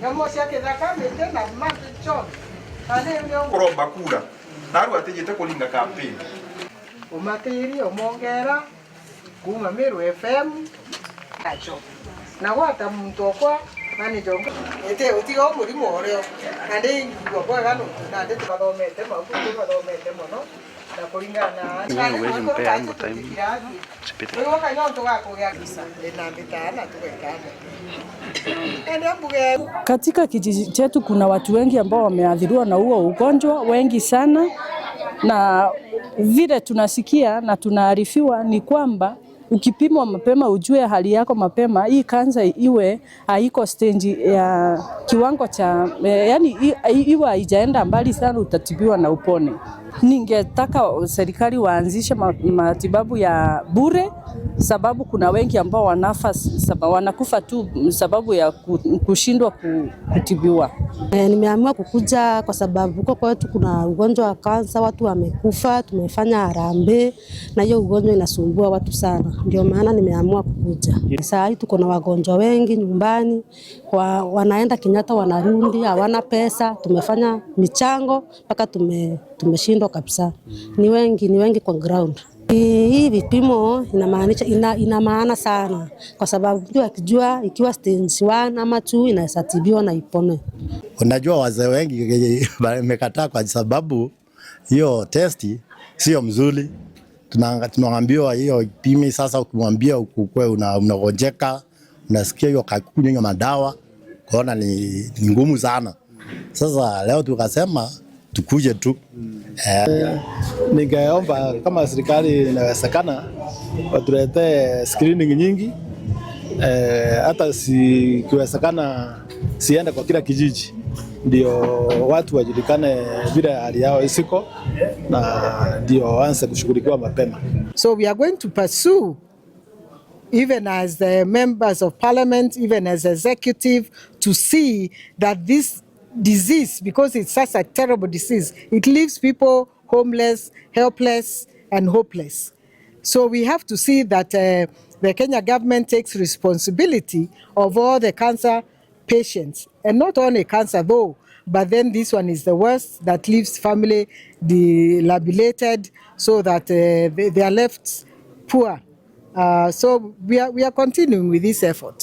Nyamũ cia kĩthaka, mĩtĩ na macho. Kuromba kura narua atijite kuringa campaign. Umatĩri ũmongera kuma Meru FM acho na gwata muntu okwa manager ete utiga mũrimũ ũrĩa na ndĩ igua bwega nũtu na ndĩ tũmathomete mabuku tũmathomete mũno na kũringana na Wewe huwezi mpea ambo time. Sipite. Rĩu kanyo tũgakũgĩa na mĩtana tũgekana ende mbuge. Katika kijiji chetu kuna watu wengi ambao wameathiriwa na huo ugonjwa, wengi sana, na vile tunasikia na tunaarifiwa ni kwamba ukipimwa mapema, ujue hali yako mapema, hii kansa iwe haiko stage ya kiwango cha yani, iwe haijaenda mbali sana, utatibiwa na upone. Ningetaka serikali waanzishe matibabu ya bure, sababu kuna wengi ambao wanakufa tu sababu ya kushindwa kutibiwa. Nimeamua kukuja kwa sababu huko kwetu kuna ugonjwa wa kansa, watu wamekufa, tumefanya harambee na hiyo ugonjwa inasumbua watu sana, ndio maana nimeamua kukuja. Saa hii tuko na wagonjwa wengi nyumbani, wanaenda Kenyatta wanarudi, hawana pesa. Tumefanya michango mpaka tumeshindwa kabisa. Ni wengi kwa ground. Hii vipimo inamaanisha ina maana sana kwa sababu mtu akijua ikiwa stage 1 ama 2 inaweza tibiwa na ipone. Unajua wazee wengi wamekataa kwa sababu hiyo testi sio mzuri. Tunaambiwa hiyo pimi sasa, ukimwambia ukukwe unagonjeka, unasikia hiyo kakunywa madawa, kuona ni ngumu sana. Sasa leo tukasema tukuje tu. Ningeomba kama serikali inawezekana watuletee screening nyingi, hata sikiwezekana siende kwa kila kijiji, ndio watu wajulikane vile hali yao isiko na ndio waanze kushughulikiwa mapema. So we are going to pursue, even as the members of parliament, even as executive, to see that this disease, because it's such a terrible disease, it leaves people homeless, helpless, and hopeless. So we have to see that the Kenya government takes responsibility of all the cancer patients, and not only cancer though, but then this one is the worst that leaves family dilapidated so that they are left poor. So we are continuing with this effort.